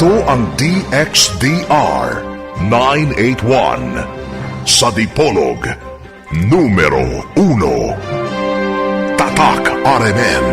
Ito ang DXDR 981 sa Dipolog, numero 1. Tatak RMN.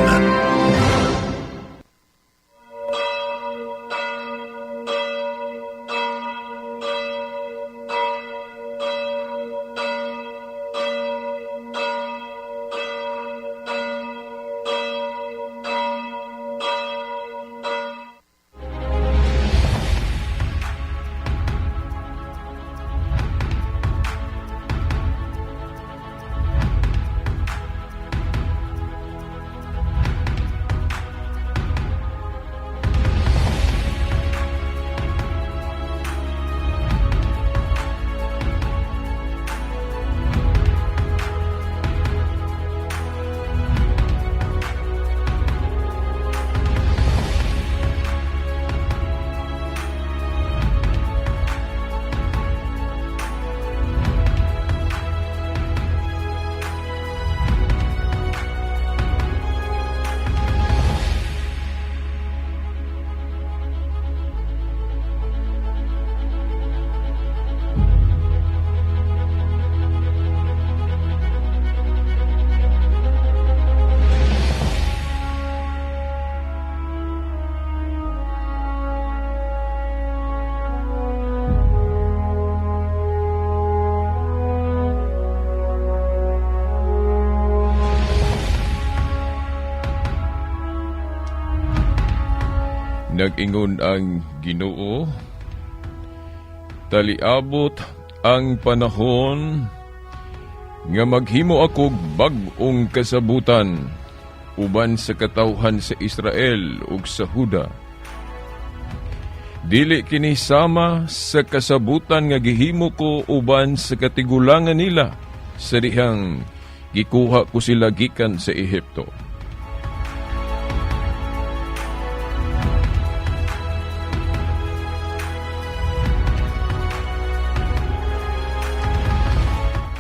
Nag-ingon ang Ginoo, taliabot ang panahon nga maghimo ako bag-ong kasabutan uban sa katawhan sa Israel ug sa Huda. Dili kini sama sa kasabutan nga gihimo ko uban sa katigulangan nila sa dihang gikuha ko sila gikan sa Ehipto.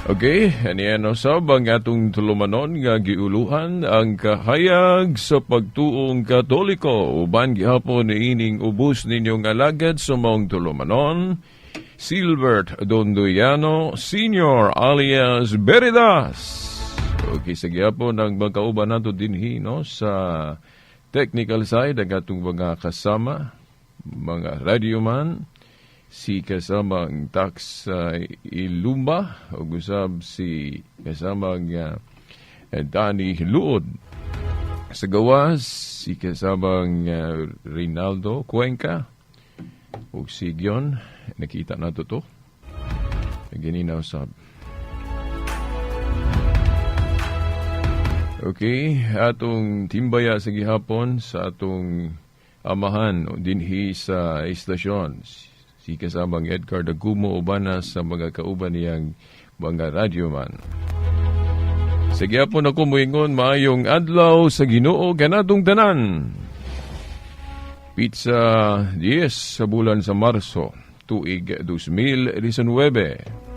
Okay, aniya no sab ang atong tulumanon nga giuluhan ang kahayag sa pagtuong Katoliko uban gihapon niining ubos ninyong alagad sa maong tulumanon, Silbert Dondoyano Senior alias Beridas. Okay, sa gihapon ang magkauban nato dinhi no sa technical side ang atong mga kasama, mga radyoman, si kasamang Tax Ilumba ug usab si kasamang Danny Luod. Sa gawas si kasamang Rinaldo Cuenca ug si Gion, nakita nato to. Gininaw sab. Okay, atong timbaya sa gihapon sa atong amahan dinhi sa istasyon, si kasamang Edgar Dagumo ubana sa mga kauban niyang mga radyoman. Sa gihapon ako moingon, maayong adlaw sa Ginoo ganadong tanan. Pizza 10 sa bulan sa Marso, tuig 2019.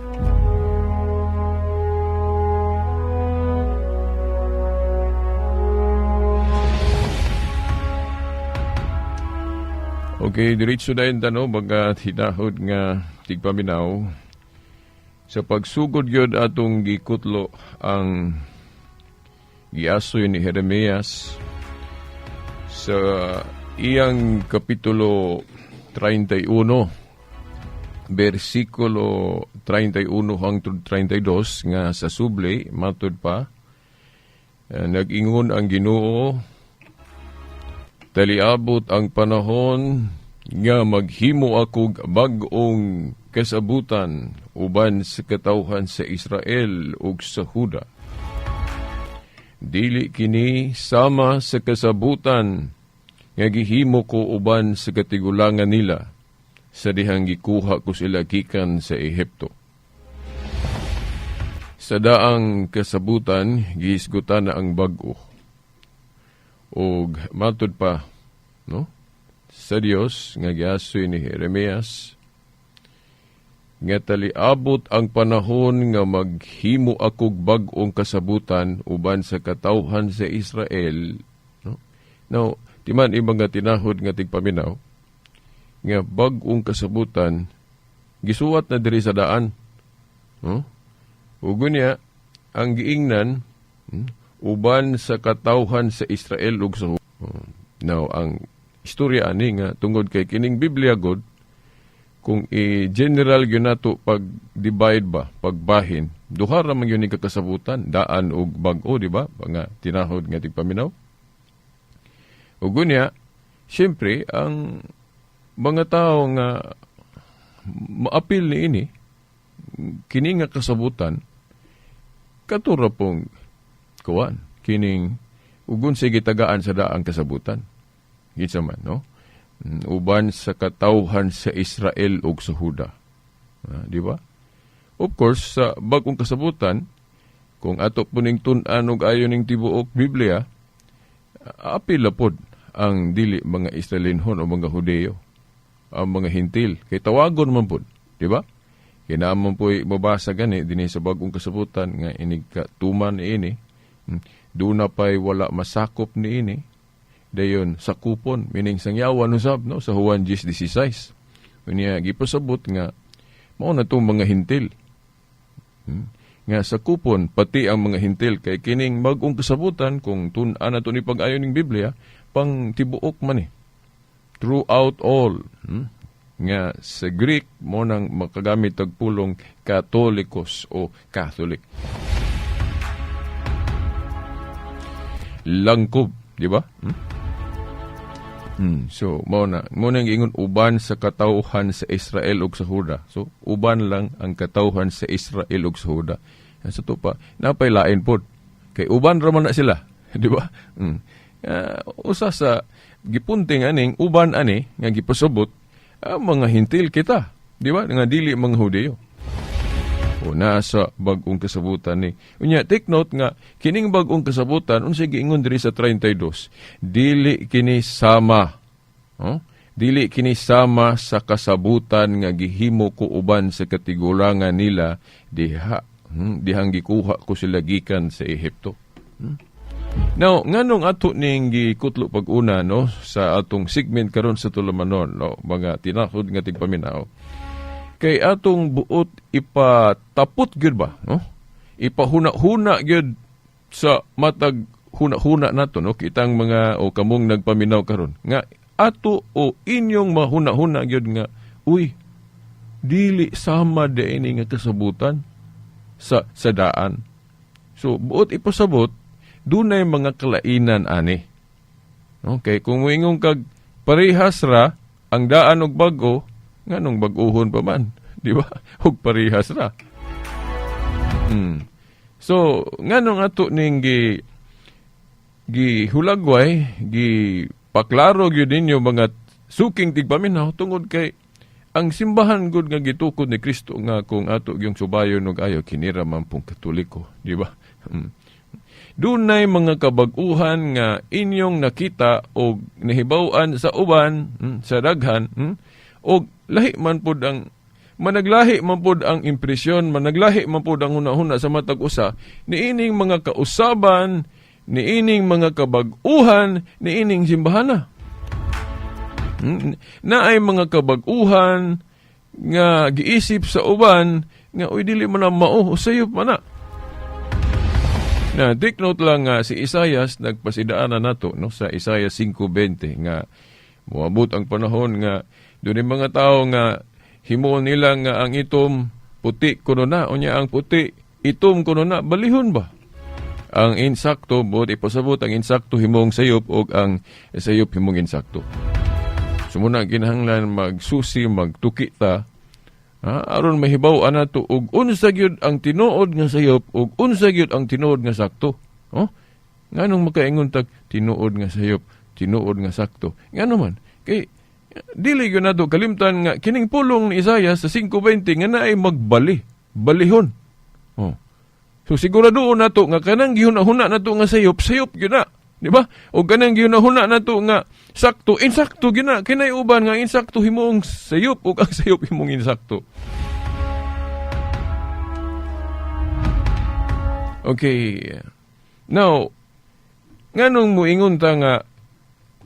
Okay, diretso na yun tano, mga hinahod nga tigpaminaw. Sa pagsugod yun atong gikutlo ang giasoy ni Jeremias sa iyang kapitulo 31, versikulo 31 hangtod 32 nga sa subli, matud pa, nag-ingon ang Ginoo, taliabot ang panahon nga maghimo akog bag-ong kasabutan uban sa katawhan sa Israel ug sa Huda. Dili kini sama sa kasabutan nga gihimo ko uban sa katigulangan nila sa dihang gikuha ko sila gikan sa Ehipto. Sa daang kasabutan, gihisgutan na ang bag-o. Og matud pa, no, sa Dios nga giasoy ni Jeremias nga taliabot ang panahon nga maghimo akog bag-ong kasabutan uban sa katawhan sa Israel, no? Now, timan imong nga tinahod nga tigpaminaw, Nga bag-ong kasabutan gisuwat na diri sa daan. Huh? Ug unya ang giingnan, uban sa katawhan sa Israel ug sa. Now, ang istorya ani nga tungod kay kining Biblia god, kung i-general gyud nato pag divide ba, pagbahin, duha ra man gyud ni kakasabutan, daan ug bag-o, di ba? Mga tinahod nga tigpaminaw. Ug unya, siyempre ang mga tao nga maapil ni ini kini nga kasabutan, katura pong kuan kining ugon sige tagaan sa daang kasabutan, kinsa man, no? Uban sa katawhan sa Israel ug sa Huda. Ah, di ba? Of course, sa bag-ong kasabutan, kung ato po ning tun-an og ayo ning tibuok Biblia, apil na pod ang dili mga Israelinhon o mga Hudeo, ang mga Hintil kay tawagon man pod, di ba? Kay naa man po'y mabasa gani dinhi sa bag-ong kasabutan nga inig katuman ini, duna pa'y wala masakop niini, dayon sakupon, meaning sangyawan usab, no, sa Juan 10:16. Unya gipasabot nga mao na tong mga Hintil. Nga sakupon pati ang mga Hintil, kay kining bag-ong kasabutan, kung tun-an nato ni pag-ayo ning Biblia, pang tibuok man eh. Throughout all. Nga sa Greek mo nang makagamit og pulong katolikos o Catholic. Langkob, di ba? Hmm? So, mao na giingon uban sa katawhan sa Israel ug sa Huda. So, uban lang ang katawhan sa Israel ug sa Huda. Sa to pa, napay lain pod. Kay uban ra man na sila, di ba? Usa sa gipunting aning uban ani nga gipasabot ang mga Hintil kita, di ba? Nga dili mga Hudeyo. O naa sa bag-ong kasabutan ni. Unya, take note nga kining bag-ong kasabutan, unsay giingon diri sa 32, dili kini sama. Oh? Dili kini sama sa kasabutan nga gihimo ko uban sa katigulangan nila diha dihang gikuha ko sila gikan sa Ehipto. Now, nganong ato ning gikutlo pag-una, no, sa atong segment karon sa tulumanon, no, mga tinahod nga tigpaminaw? Kay atong buot ipatapot gyud ba, no? Ipahuna-huna gyud sa matag huna-huna nato, no, kitang mga o kamong nagpaminaw karon nga ato o inyong mahuna-huna gyud nga, uy, dili sama ini nga kasabutan sa daan. So buot ipasabot dunay mga kalainan ani. Okay, kung moingon kag parehas ra ang daan og bag-o, nganong bag-ohon pa man, di ba? Og parehas ra. So, nganong ato ning gi gihulagway, gi paklaro gyud ninyo, mga suking tigpaminaw, tungod kay ang simbahan gud nga gitukod ni Kristo nga kung ato gyung subayon og ayo, kinira man pong Katoliko, di ba? Dunay mga kabag-uhan nga inyong nakita og nahibaw-an sa uban, sa daghan, og lahi man pud ang managlahi man pud ang impresyon, managlahi man pud ang hunahuna sa matag usa niining mga kausaban, niining mga kabag-uhan, niining simbahana. Naay mga kabag-uhan nga giisip sa uban nga, uy, dili man na mao, sayop man na. Na take note lang nga si Isayas nagpasidaan na nato, no, sa Isaiah 5:20 nga moabot ang panahon nga dunay mga tao nga himuon nila nga ang itom puti kuno na, unya ang puti itom kuno na, balihon ba? Ang insakto, buot ipasabot, ang insakto himong sayop og ang sayop himong insakto. So muna kinahanglan magsusi, magtuki ta, ha, aron mahibaw-an nato og unsa gyud ang tinuod nga sayop ug unsa gyud ang tinuod nga sakto. Oh? Nganong makaingon tag tinuod nga sayop, tinuod nga sakto? Ngano man? Kay dili gyud nato kalimtan nga kining pulong ni Isaiah sa 5:20 nga naay magbali, balihon. Oh. So siguraduon nato nga kanang gihuna-huna nato nga sayop, sayop gyud na. Di ba? O kanang gihuna-huna nato nga sakto, insakto gyud na. Kinay uban nga insakto himong sayop ug ang sayop himong insakto. Okay. Now, nganong muingon ta nga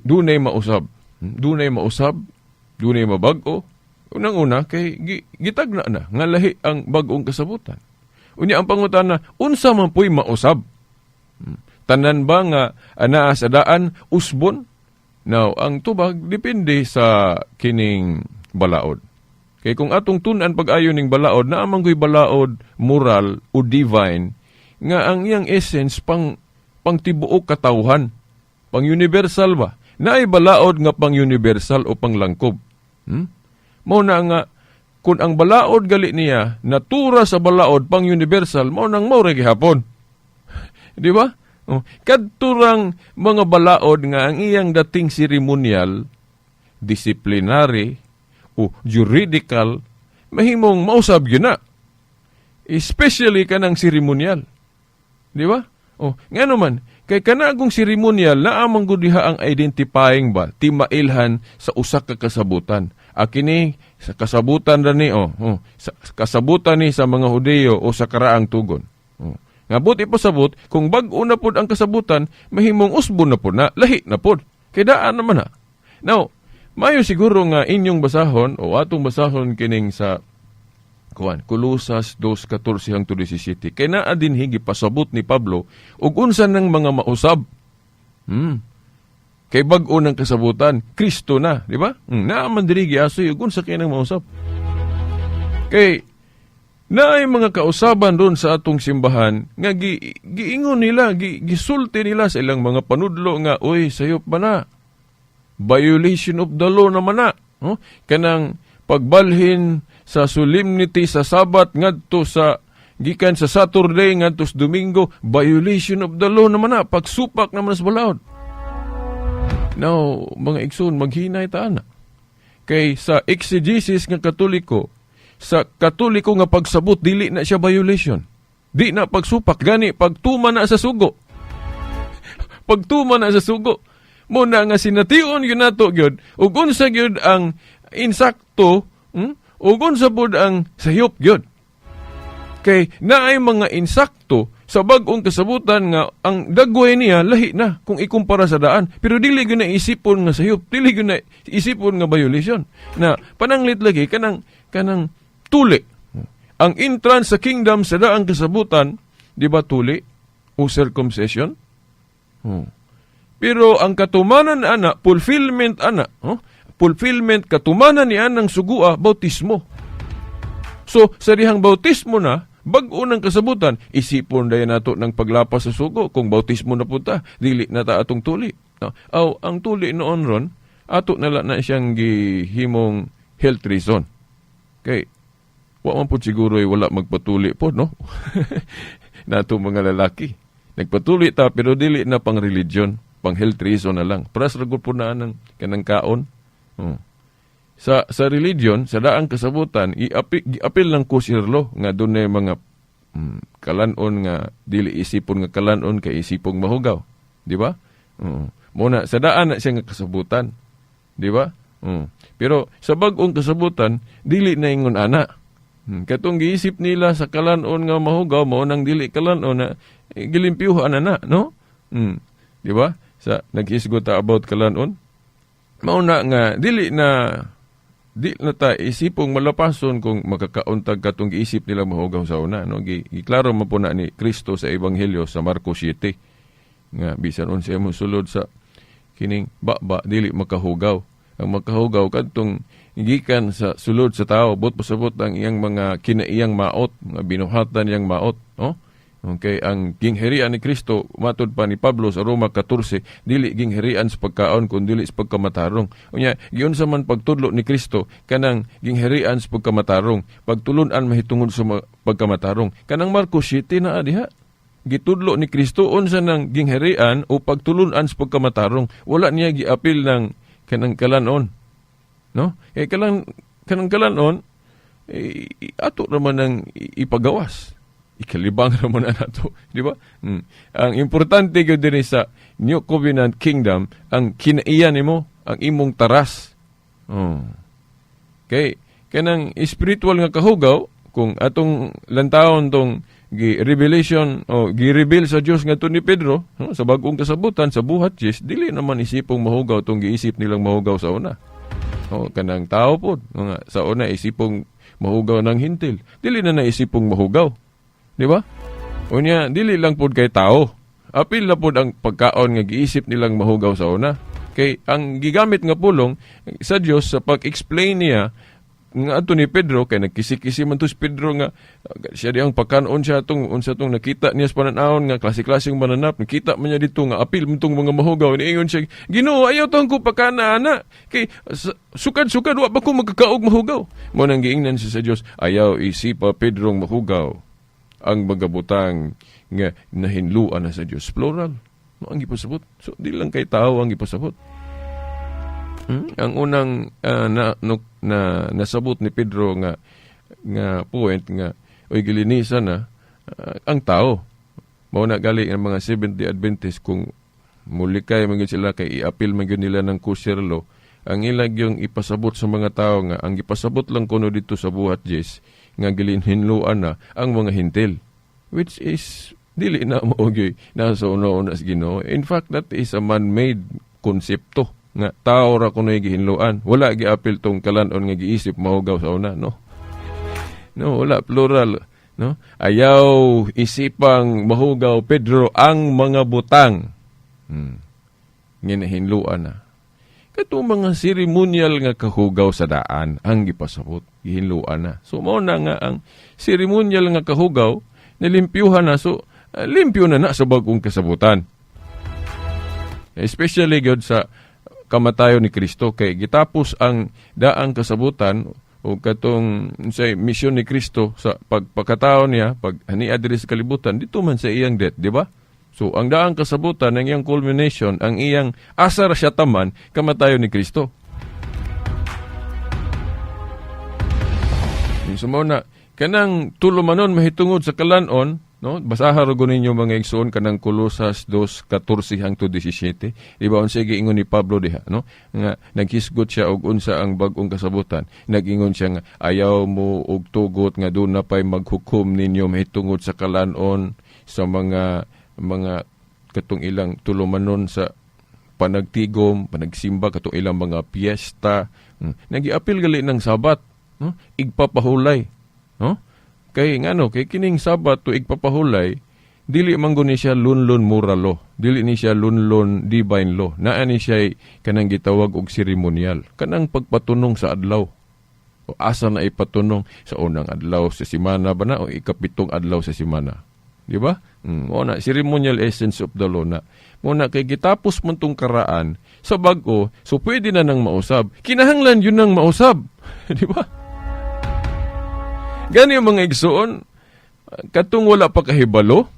dunay mausab? Dunay mausab? Dunay mabag-o. Unang-una kay gitagna na nga lahi ang bag-ong kasabutan. Unya ang pangutana, unsa man puy mausab? Tanan ba nga anaa sa daan usbon? Now, ang tubag depende sa kining balaod. Kay kung atong tun-an pag-ayo ning balaod, naa man ko'y balaod moral o divine nga ang iyang essence pang tibuok katawhan, pang universal ba? Naay balaod nga pang universal o panglangkob. Mao na nga kung ang balaod gali niya natura sa balaod pang universal, mao nang mao ra gihapon. Di ba? Oh, kadturang mga balaod nga ang iyang dating ceremonial, disciplinary o juridical, mahimong mausab gyud na. Especially kanang ceremonial. Di ba? Oh, ngano man, kay kanagong ceremonial naa man gud diha ang identifying ba, timailhan sa usa ka kasabutan. Akini sa kasabutan ra ni oh, sa kasabutan ni sa mga Hudiyo o sa karaang tugon. Oh. Nga buot ipasabot, kung bag-o na pod ang kasabutan, mahimong usbon na pod na, lahi na pod. Kay daan naman na. Now, mayo siguro nga inyong basahon o atong basahon kining sa kuan Kolosas 2:14 hangtod 17, kay naa dinhi gipasabot ni Pablo ug unsa nang mga mausab. Kay bag-o ng kasabutan, Kristo na, di ba? Naa man diri giasoy ug unsa kay nang mausab. Kay naay mga kausaban doon sa atong simbahan nga giingon nila, gisulti nila sa ilang mga panudlo nga, "Oy, sayop ba na? Violation of the law naman na." Oh? Kanang pagbalhin sa solemnity sa Sabat ngadto sa gikan sa Saturday ngadto sa Domingo, violation of the law naman na, pagsupak naman sa balaod. Now, mga igsoon, maghinay ta ana. Kay sa exegesis nga Katoliko, sa Katoliko nga pagsabot, dili na siya violation. Di na pagsupak, gani pagtuma na sa sugo. Pagtuma na sa sugo. Mao na nga sination gyud nato gyud ug unsa gyud ang insakto, Ug unsa pud ang sayop gyud. Kay naay mga insakto sa bag-ong kasabutan nga ang dagway niya lahi na kung ikumpara sa daan. Pero dili gyud na isipon nga sayop, dili gyud na isipon nga violation. Na pananglit lagi kanang tuli. Ang entrance sa kingdom sa daang kasabutan, di ba tuli o circumcision? Pero ang katumanan ana, fulfillment ana, oh, fulfillment katumanan ni anang sugua, bautismo. So, sa dihang bautismo na, bag-o ng kasabutan, isipon dayon nato ng paglapas sa sugo kung bautismo na punta, dili na ta atong tuli. No? Aw, ang tuli noon ron, ato na lang na siyang gihimong health reason. Kay, wa man po siguro ay wala magpatuli po, no? Nato mga lalaki. Nagpatuli ta, pero dili na pang religion, pang health reason na lang. Pras ra gud po na ng kanang kaon. Oh. Sa religion, sa daang kasabutan, giapil lang kosher law nga dunay mga kalanon nga dili isipon nga kalanon kay isipong mahugaw, di ba? Oo. Mao na sa daan na siya nga kasabutan, di ba? Oo. Pero sa bag-ong kasabutan, dili na ingon ana. Katong giisip nila sa kalanon nga mahugaw, mao nang dili kalanon na gilimpyuhan na na, no? Di ba? Sa naghisgot ta about kalanon, mao na nga di na ta isipong malapason kung makakauntag katong giisip nila mahugaw sa una, no? Giklaro man po na ni Kristo sa Ebanghelyo sa Marcos 7 nga bisan unsa mo sulod sa kining baba, dili makahugaw. Ang makahugaw kadtong gikan sa sulod sa tao, but pasabot ang iyang mga kinaiyang maot, mga binuhatan niyang maot, no? Okay, ang gingharian ni Kristo, matud pa ni Pablo sa Roma 14, dili gingharian sa pagkaon kun dili sa pagkamatarong. Unya, giunsa man pagtudlo ni Kristo kanang gingharian sa pagkamatarong, pagtulun-an mahitungod sa pagkamatarong. Kanang Marcos 7 na diha. Gitudlo ni Kristo unsa nang gingharian o pagtulun-an sa pagkamatarong. Wala niya giapil ng kanang kalanon. No? Kay kanang kalanon eh, ato naman ang ipagawas, ikalibang ra mo na nato, di ba? Ang importante gyud dinhi sa New Covenant Kingdom, ang kinaiya nimo, ang imong taras. Oh. Kay kanang spiritual nga kahugaw, kung atong lantawon tong gi revelation o gi-reveal sa Dios ngadto ni Pedro, no, sa bag-ong kasabutan sa Buhat Diyes, dili naman isipong mahugaw tong giisip nilang mahugaw sa una. Oh, kanang tao pod nga sa una isipong mahugaw ng hintil. Dili na naisipong mahugaw. Di ba? Unya, dili lang pod kay tao. Apil na pod ang pagkaon nga giisip nilang mahugaw sa una. Kay ang gigamit nga pulong sa Dios sa pag-explain niya nga ato ni Pedro, kay nagkisi-kisi man to si Pedro nga siya diyang pagkanon siya atong unsa tong nakita niya sa pananawon nga klase-klaseng mananap, nakita man niya dito nga apil man tong mga mahugaw. Niingon siya, "Ginoo, ayaw tong ko pagkana ana kay sukad-sukad wa pa ko magkakaog mahugaw." Mo nang giingnan siya sa Dios, "Ayaw isipa, Pedro, mahugaw ang mga butang nga nahinluan na sa Dios." Plural mo ang gipasabot, so di lang kay tao ang gipasabot. Ang unang na, no, na nasabot ni Pedro nga nga point nga oy gilinisan na ang tao. Mao na gali ang mga Seventh-day Adventist, kung mulikay man gyud sila kay i-appeal man gyud nila ng kosher law, ang ilag yung ipasabot sa mga tao nga ang gipasabot lang kuno dito sa Buhat Diyes nga gilinhinluan na ang mga hintil, which is dili na mao gyud nasa una-una sa Ginoo. In fact, that is a man-made konsepto nga tao ra kuno'y gihinluan. Wala giapil tong kalanon nga giisip mahugaw sa una, no? No, wala, plural, no? "Ayaw isipang mahugaw, Pedro, ang mga butang nga nahinluan na." Katong mga ceremonial nga kahugaw sa daan ang gipasabot, gihinluan na. So mao na nga ang ceremonial nga kahugaw nilimpyuhan na, so limpyo na na sa bag-ong kasabutan. Especially gyud sa kamatayon ni Kristo, kay gitapos ang daang kasabutan o katong say misyon ni Kristo sa pagpakatao niya, pag hania diri sa kalibutan, dito man sa iyang death, di ba? So ang daang kasabutan, ang iyang culmination, ang iyang asar siya taman, kamatayon ni Kristo. So mao na kanang tulumanon mahitungod sa kalanon, no? Basaha ra gud ninyo, mga igsoon, kanang Kolosas 2:14 hangtod 17. Di ba unsa giingon ni Pablo diha, no? Nga naghisgot siya og unsa ang bag-ong kasabutan. Nag-ingon siya nga ayaw mo og tugot nga doon na pay maghukom ninyo mahitungod sa kalanon, sa mga katong ilang tulumanon sa panagtigom, panagsimba, katong ilang mga piyesta. Nagiapil gali ng Sabat, no? Igpapahulay, no? Kay ngano, kay kining Sabat to igpapahulay, dili man guni siya lunlun moral law, dili ni siya lunlun divine law. Naa ni siya kanang gitawag og ceremonial, kanang pagpatunong sa adlaw. O asa na ipatunong, sa unang adlaw sa semana ba na o ikapitong adlaw sa semana? Di ba? Mo na ceremonial essence of the law na. Mo na kay gitapos man tong karaan sa bag-o, so pwede na nang mausab. Kinahanglan yun nang mausab. Di ba? Gani, mga igsoon, katong wala pa kahibalo,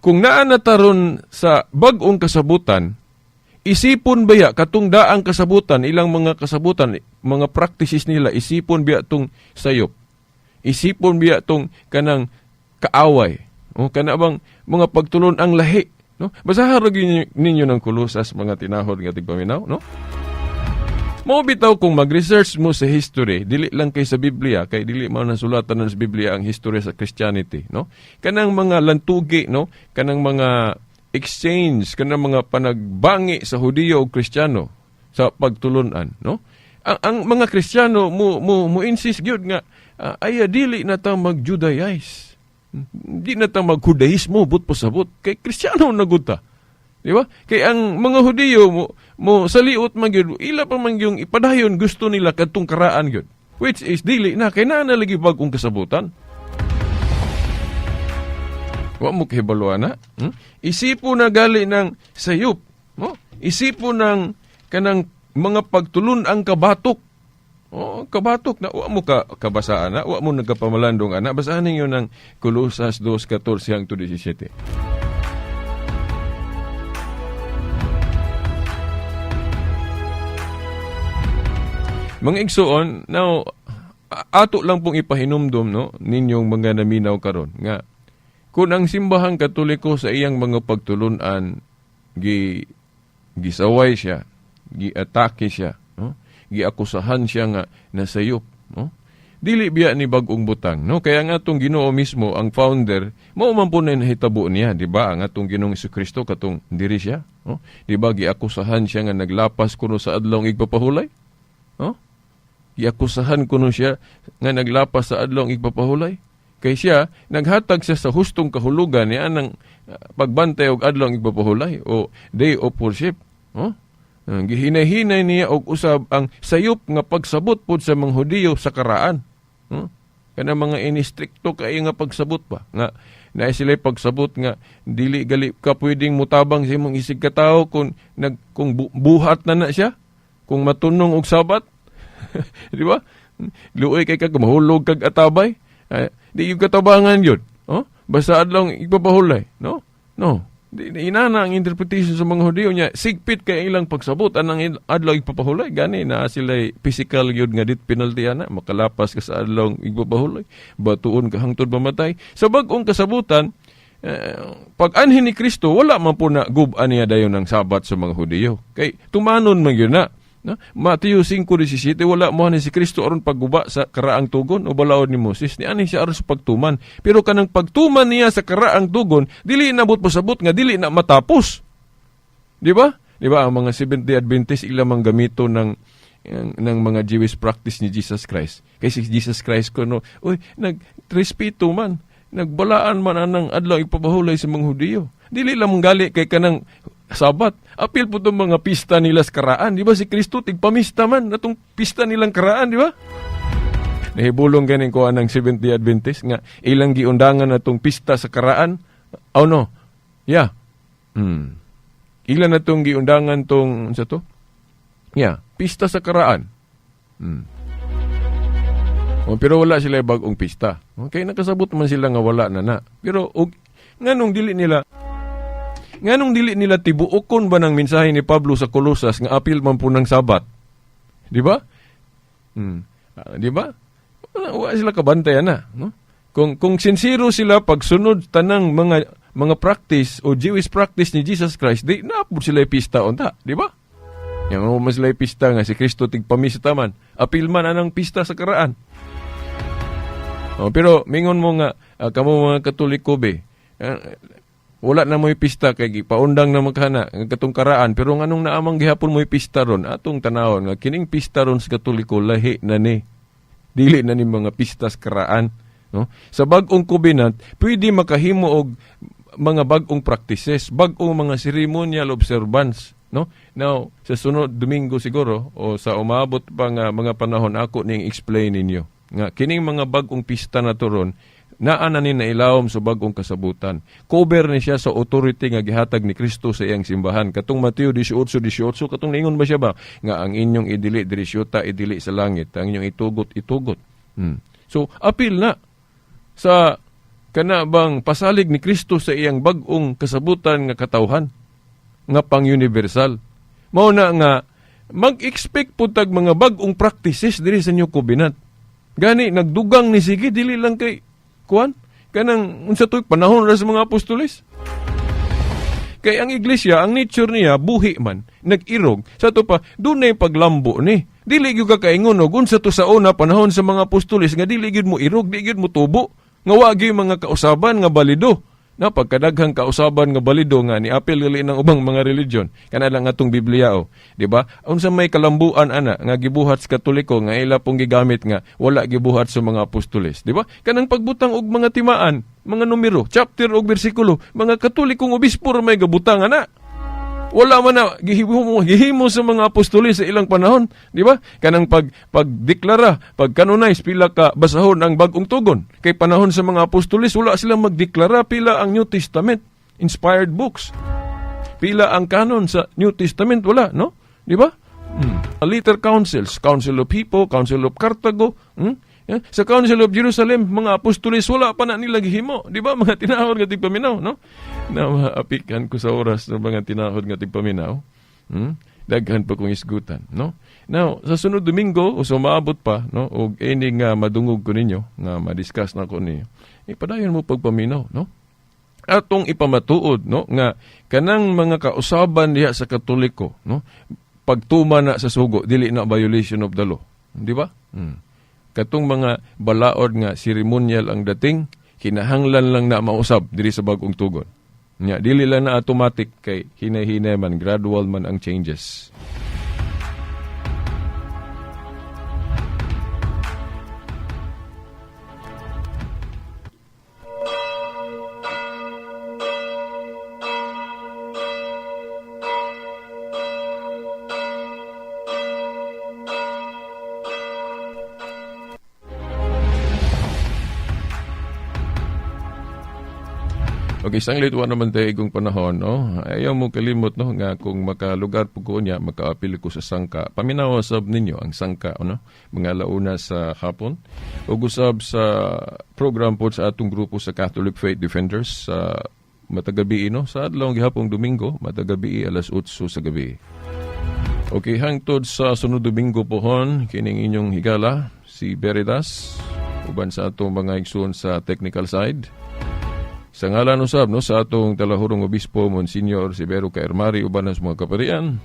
kung naa na taron sa bag-ong kasabutan, isipon baya katong daang kasabutan, ilang mga kasabutan, mga practices nila, isipon biya tong sayop? Isipon biya tong kanang kaaway? O kana bang mga pagtulon ang lahi, no? Basahan ra gyud ninyo ng Kolosas, mga tinahod nga tigpaminaw, no? Mao bitaw kung mag-research mo sa history, dili lang kay sa Biblia, kay dili man nasulatan sa Biblia ang history sa Christianity, no? Kanang mga lantugi, no? Kanang mga exchange, kanang mga panagbangi sa Hudiyo ug Kristiyano sa pagtulunan, no? Ang mga Kristiyano mo insist gyud nga ay dili na ta mag-Judaize. Di na ta mag-Judaismo but pasabot kay Kristiyano na gud ta. Di ba? Kay ang mga Hudiyo mo sa liot man gyud, ila pa man yung ipadayon, gusto nila kadtong karaan gyud. Which is dili na kay naa na lagi bag-ong kasabutan. Wa mo kahibalo ana? Isipo na gali ng sayop, no? Isipo ng kanang mga pagtulun ang kabatok. Oh, kabatok na wa mo ka kabasaan na, wa mo nagkapamalandong ana. Basahan ninyo ng Kolosas 2:14 hangtod 17. Mga igsoon, now ato lang pong ipahinumdom, no, ninyong mga naminaw karon nga kung ang Simbahang Katoliko sa iyang mga pagtulunan gisaway siya, giatake siya, no? Giakusahan siya nga nasayop, no? Dili biya ni bag-ong butang, no? Kaya nga atong Ginoo mismo, ang founder, mao man po na nahitabo niya, di ba? Ang atong Ginoong Kristo katong diri siya, no? Di ba giakusahan siya nga naglapas kuno sa adlawng igpapahulay? No? Giakusahan kuno siya nga naglapas sa adlaw ang igpapahulay. Kay siya naghatag siya sa hustong kahulugan niya anang pagbantay og adlaw ang igpapahulay o day of worship. Oh? Gihinay-hinay niya og usab ang sayop nga pagsabot pod sa mga Hudiyo sa karaan. Huh? Kana mga inistrikto kaayo nga pagsabot pa nga naa sila pagsabot nga dili gali ka pwedeng mutabang sa imong isig katawo kung nag kung buhat na na siya, kung matunong og Sabat, di ba? Luoy kay kag mahulog kag atabay. Ay, di yung katabangan yun. Oh? Basta adlaw igpapahulay, no? No. Di, inana ang interpretation sa mga Hudiyo niya. Sigpit kay ilang pagsabot anang adlaw igpapahulay. Gani na sila physical yun nga death penalty ana, makalapas ka sa adlaw igpapahulay. Batuon ka hangtod mamatay. Sa bag-ong kasabutan, pag anhin ni Kristo, wala man po na gub-an niya dayon ng Sabat sa mga Hudiyo. Kay tumanon man yun na. No? Mateo 5:17, wala mo ni si Kristo aron pagguba sa karaang tugon o balaod ni Moses. Ni ani siya aron sa pagtuman. Pero kanang pagtuman niya sa karaang tugon, dili na buot pasabot nga dili na matapos. Di ba? Di ba ang mga Seventh-day Adventist, ila mang gamito ng mga Jewish practice ni Jesus Christ. Kay si Jesus Christ kuno, uy, nagrespeto man, nagbalaan man anang adlaw ipapahulay sa mga Hudiyo. Dili lang gali kay kanang Sabat. Apil po itong mga pista nila sa karaan. Di ba si Kristo, tigpamista man atong pista nilang karaan, di ba? Nahibulong ganin ko anang Seventh-day Adventist nga ilang giundangan atong pista sa karaan. Oh no. Yeah. Ilan na tong giundangan tong sa to? Yeah, pista sa karaan. Oh, pero wala sila bagong pista. Okay, nakasabot man sila nga wala na na. Pero og nganong dili nila tibuokon ba ng mensahe ni Pablo sa Colosas nga apil man po ng Sabat? Di ba? Ah, di ba? Wala, wala sila kabantay na, no? Kung sincero sila pagsunod tanang mga practice o Jewish practice ni Jesus Christ, di na po sila pista unta, di ba? Yang mo man sila pista nga si Kristo tigpamista man, apil man anang pista sa karaan. Oh, pero mingon mo nga kamo mga Katoliko be, wala na mo'y pista kay gipaundang na magkana nga katong karaan, pero nganong naamang gihapon mo'y pista ron? Atong tanawon nga kining pista ron sa Katoliko lahi na ni, dili na ni mga pista sa karaan, no? Sa bag-ong covenant, pwede makahimo og mga bag-ong practices, bag-ong mga ceremonial observance, no? Now, sa sunod Domingo siguro o sa umabot pa nga mga panahon, ako ning explain ninyo nga kining mga bag-ong pista na to ron, naa na ni nailawom sa bag-ong kasabutan. Cover ni siya sa authority nga gihatag ni Kristo sa iyang simbahan. Katong Mateo 18:18, katong ningon ba siya ba nga ang inyong idili diri sa yuta, idili sa langit, ang inyong itugot, itugot. So apil na sa kana bang pasalig ni Kristo sa iyang bag-ong kasabutan nga katawhan nga pang-universal. Mao na nga mag-expect pud tag mga bag-ong practices diri sa New Covenant. Gani nagdugang ni sige, dili lang kay kuan kanang unsa to'y panahon ra sa mga apostoles. Kay ang iglesia, ang nature niya buhi man, nag-irog. Sa ato pa, dunay paglambo ni. Dili gyud ka kaingon og unsa to sa una panahon sa mga apostoles nga dili gyud mo irog, di gyud mo tubo. Nga wa gyud mga kausaban nga balido. Na pagkadaghang kausaban nga balido nga ni apil gali ng ubang mga religion. Kana lang atong Biblia o, di ba? Unsa may kalambuan ana nga gibuhat sa Katoliko nga ila pong gigamit nga wala gibuhat sa mga apostoles, di ba? Kanang pagbutang og mga timaan, mga numero, chapter og bersikulo, mga Katolikong obispo ra may gabutang ana. Wala man na gihimo sa mga apostoles sa ilang panahon, di ba? Kanang pagdeklara, pag-canonize pila ka basahon ang bag-ong tugon. Kay panahon sa mga apostoles, wala silang magdeklara pila ang New Testament, inspired books. Pila ang canon sa New Testament, wala, no? Di ba? Later councils, Council of Hippo, Council of Carthago, Yeah? Sa Council of Jerusalem, mga apostoles, wala pa na nila gihimo. Di ba? Mga tinahod nga tigpaminaw, no? Na maapikan ko sa oras ng mga tinahod nga tigpaminaw. Daghan pa kong isgutan, no? Now, sa sunod Domingo, o sa maabot pa, no? O ini nga madungog ko ninyo, nga madiscuss na ko ninyo, ipadayon mo pagpaminaw, no? Atong ipamatuod, no? Nga kanang mga kausaban diha sa Katoliko, no? Pagtuma na sa sugo, dili na violation of the law. Di ba? Katong mga balaod nga ceremonial ang dating, kinahanglan lang na mausab diri sa bag-ong tugon. Nya, dili lang na automatic kay hinay-hinay man, gradual man ang changes. Okay, sanglit wa naman tayo igong panahon, no? Ayaw mo kalimot, no, nga kung makalugar po ko niya, makaapil ko sa sangka. Paminaw sab ninyo ang sangka, no? Mga 1:00 sa hapon. Ug usab sa program po sa atong grupo sa Catholic Faith Defenders sa matagabi, no? Sa adlaw gihapong Domingo, matagabi alas 8 sa gabi. Okay, hangtod sa sunod Domingo pohon, kining inyong higala, si Veritas, uban sa atong mga igsoon sa technical side. Sa ngalan usab, no, sa atong talahurong obispo Monsignor Severo Caermari uban sa mga kaparian,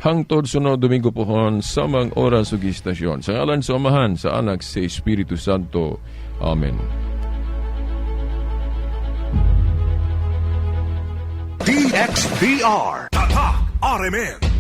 hangtod sunod Domingo pohon samang oras ug istasyon. Sa ngalan sa Amahan, sa Anak, sa Espiritu Santo. Amen. DXDR. Tatak RMN.